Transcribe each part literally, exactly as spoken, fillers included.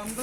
हम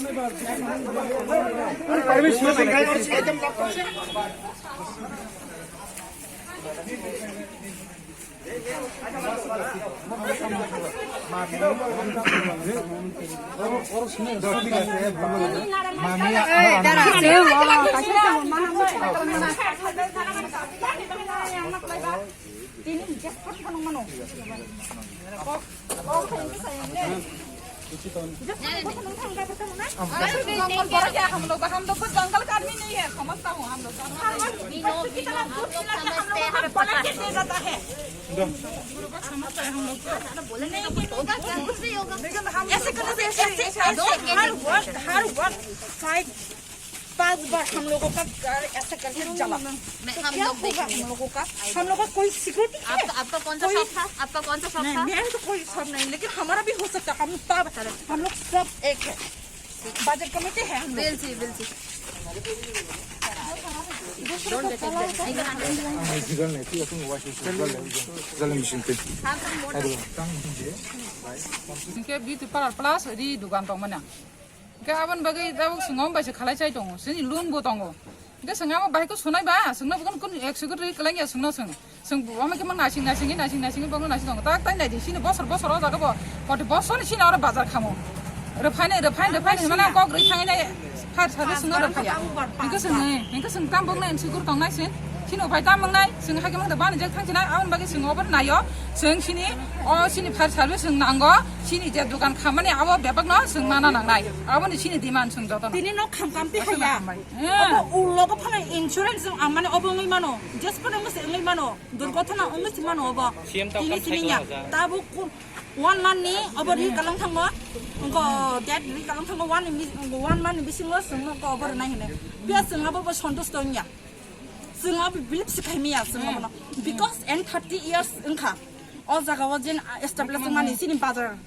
लोग, हम लोग को जंगल का आदमी नहीं है, समझता हूँ हम लोग। हम लोग, हम लोग समझते हैं, हम लोग को बोला कि दे जाता है। ऐसे करने से, ऐसे, ऐसे, ऐसे, हर वक्त, हर वक्त fight, पांच बार हम लोगों का घर ऐसा करके जला। मैं, तो हम क्या लोग होगा देखेंगे। हम लोगों का? हम लोगों का कोई सिक्योरिटी है? आपका, आपका कौन सा कोई शॉप था? आपका कौन सा शॉप नहीं, था? मेरा तो कोई शॉप नहीं, लेकिन हमारा भी हो सकता है। हम सब, हम लोग सब एक है। बाजार कमेटी है हम लोग। बिल्कुल, बिल्कुल। Hingke beauty parlor plus ri dugan tongmani. Hingke aboni bagwi tabuk chwng omo bai se khalai chai tongo, chini loan bo tongo. Hingke chwng amo bahai khe sunai ba, chwngno bo kunu ek security kwlangya chwngno chwng. Chwng bo omo khe mang nasing nasing, nasing nasing, bo nasing tongo. Tak tai nai di, chini bosor bosor o jaga bo, koti bosor ni chini oro bazar khamo. Rwphaini, rwphaini, rwphaini hwnmano kok rwi thangwi nai. Fire service chwngno rwphaiya. Hingke chwng, hingke chwng tam boknai insecure tongnai chwng. Chini upai tam wngnai, chwng haikhe mangta bani jak thang chinai, aboni bagwi chwng obo naio. Chwng chini, o chini fire service chwng nango, chini je dukan khamani abo bebakno chwng mana nangnai. Aboni chini demand chwng jotono. Tini nok kham kam ti haya. Hambai. Obo ulo go phano insurance ang mane obo wngwi mano. Just phano wngwi se wngwi mano. Durgothona wngwi se mano obo. C M tamo tini kam sini cycle ya. Tabuk ku-, one month ni obo ri kalang thango. Wngko date ri kalang thango one ni, wngko one month ni bisingo chwng wngko obo rwnai hinwi. Pia chwng abo bo santush tongya. Chwng abo believe se khaimiya chwng abono. Because and thirty years wngkha. O jaga o jen establish wngmani chini bazar.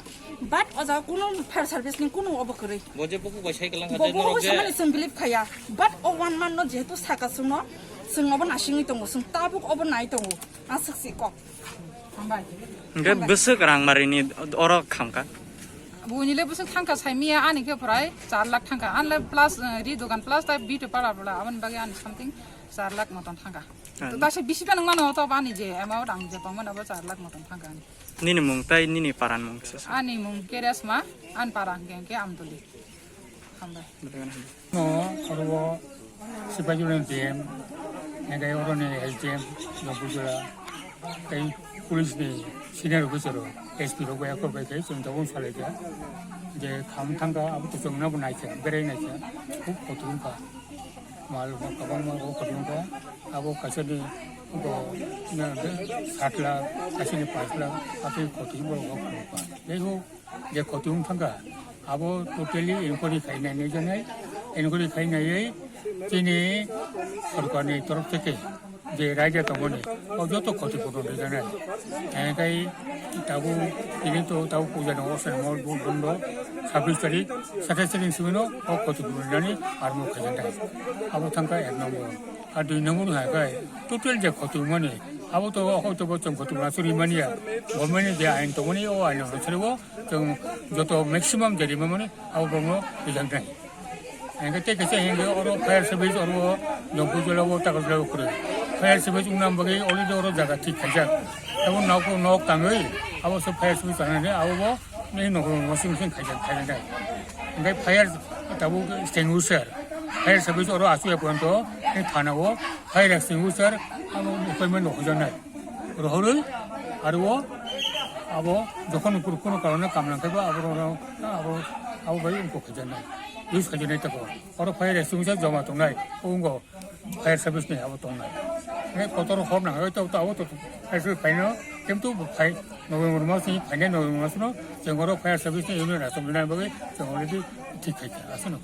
But o jaga kunu fire service ni kunu obo kwrwi. Bo je buku bai cycle wngkha, bo je buku norok je samani chwng believe khaya. But o one month no jehetu saka chwngno, chwng obo nasingwi tongo, chwng tabuk obo nai tongo. Aswk si kok. Hambai. Hingke bwswk rang marini oro khamkha? Buini le bwswk thangkha saimiya ani khe prai char lakh thangkha. Ani le plus, eh, ri dogan plus tai beauty parlor bola aboni bagwi ani something char lakh moton thangkha. Ah. To ta se bisi pa nang mano to bani je amount ang je tongmani abo char lakh moton thangkha ani. Nini mung tai nini paran mung se? Ani mung Keresma, ani para hingke hingke Amtoli. Hambai. No, oro Sipaijala D M, hingke oro ni S D M, Jongpujala, tei police ni senior officer rok, S P rok bai akhor bai khe chwng tabuk salai kha. Je kham thangkha abo to chwng nabo naikha, berai naikha, khub kotor wngkha. Mal kwbangma bo kotor wngkha, abo kaisa ni bo, na, sat lakh, kaisa ni panch lakh, abo kotor wngkha. Jai hok, je kotor wng thangkha, abo totally inquiry khainai nai janai, inquiry khainai chini sorkar ni torof theke je raida tongmani, o joto khoti photo rijana. Hingke tabuk tini to tabuk puja no osen mol bu bondo, sabbish tarik, satais tarik simi no o khoti photo rijani armo khaijaknai. Abo thangkha ek number. A dui number hai kai total je khoti mani, abo to o to bo chong khoti ma suri mani ya. Government ni je ain tongmani o ain no suri bo chong joto maximum je rimani abo bono rijaknai. Hingke tei kaisa hingke oro fire service oro Jongpujala o Takarjala o kwrwi. Fire service wngna bagwi already oro jaga thik khaijak. Abo nok, nok tangwi abo se fire service tangnani abo bo nini nok rok mosing mosing khaijak, khaijak nai. Hingke fire tabuk extinguisher, fire service oro asuk ya poito ni thana o fire extinguisher abo appointment rok hujaknai. Rohorwi aro abo jokhon kunu karone kam nang khe bo abo, abo, abo bai wngkok khajaknai, use khajaknai tei oro fire extinguisher joma tongnai, o wngkha fire service ni abo tongnai. Hingke kotor hor nang oi to, to abo to fire service phaino, kintu bo phai November mas ni phainai, November mas no chwng oro fire service ni unit aswk rwnai bagwi chwng already thik khai kha, aswk no.